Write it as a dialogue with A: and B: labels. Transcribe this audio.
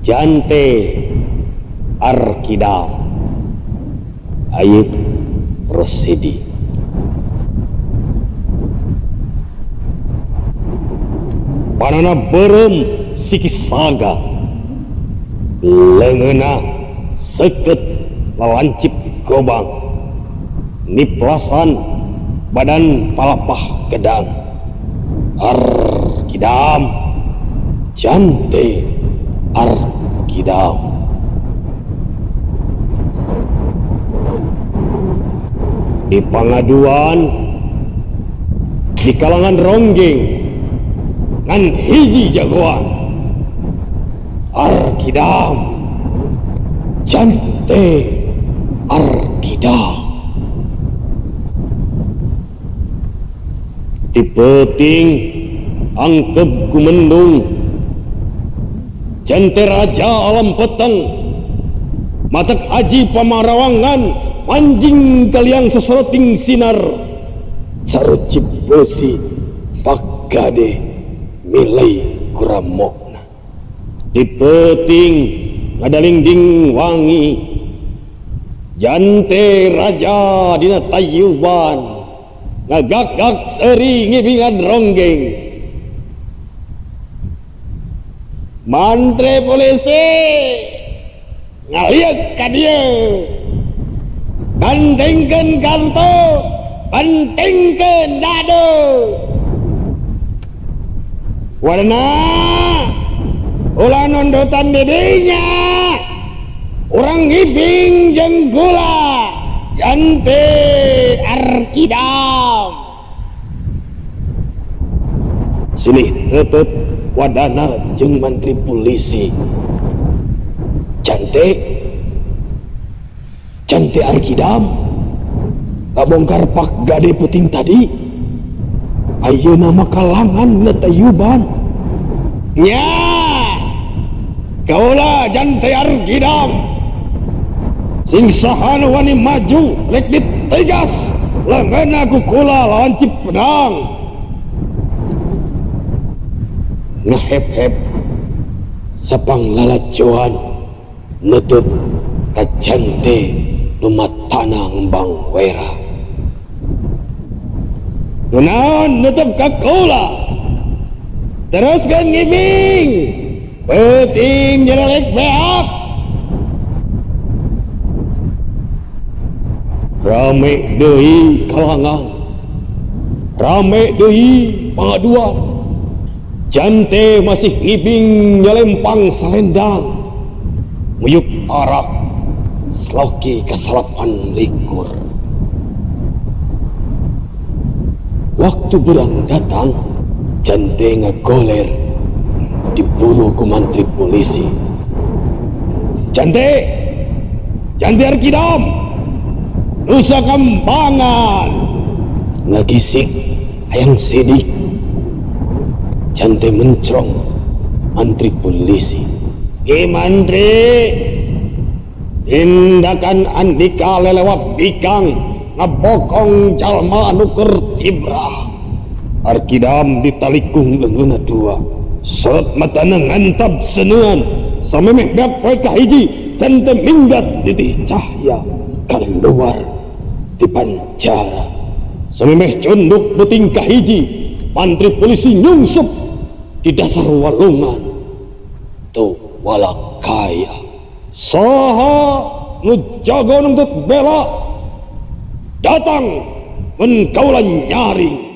A: Jante Arkidam Ayib Rosidi. Panana beureum siki saga, leungeunna seukeut lalancip gobang, niplasan badan palapah gedang. Arkidam Jante Arkidam. Di pangaduan di kalangan ronggeng ngan hiji jagoan. Arkidam Jante Arkidam. Di peuting angkeb kumendung, Jante raja alam peteng, matak aji pamarawangan, manjing kaliang sesoroting sinar, carucip besi pakgade milai kuramokna. Di peuting ngadalingding wangi, Jante raja dina tayuban, ngagak-gak seri ngibingan ronggeng. Mantri polisi ngaliuk ka dieu, bandingkeun kartu, bandingkeun dadu. Warna ulah nondotan didinya, urang ngibing jeung gula. Jante Arkidam. Silih tetep wadana jeung mantri polisi. Jante Jante Arkidam kabongkar pak gade puting tadi. Ayeuna mah kalangan netayuban. Nya kaula Jante Arkidam. Sing saha nu wani maju rek ditegas leungeunna ku kula lawan pedang. Ngahep-hep sapang lalajoan nutup ka Jante nu matana ngembang wera. Kunaon nutup ka kula? Teruskeun ngibing, peuting nyerelek beak. Rame deui kalangan, rame deui pangaduan. Jante masih ngibing nyelempang salendang, nguyuk arak sloki kasalapan likur. Waktu berang datang, Jante ngagoler diburu ku mantri polisi. Jante, Jante Arkidam, Nusa Kambangan. Ngagisik hayang sidik. Jante mencrong mantri polisi. Ki mantri, tindakan andika lelewat bikang ngabokong jalma anu keur tibrah. Arkidam ditalikung leungeunna dua, sorot matana ngantab seuneun. Samemeh beak poe kahiji, Jante minggat ditih cahya kaluar di pancara. Samemeh cunduk beuting kahiji, mantri polisi nyungsup di dasar walungan. Tuh walakaya. Saha nu jago nuntut bela datang mun kaula nyaring.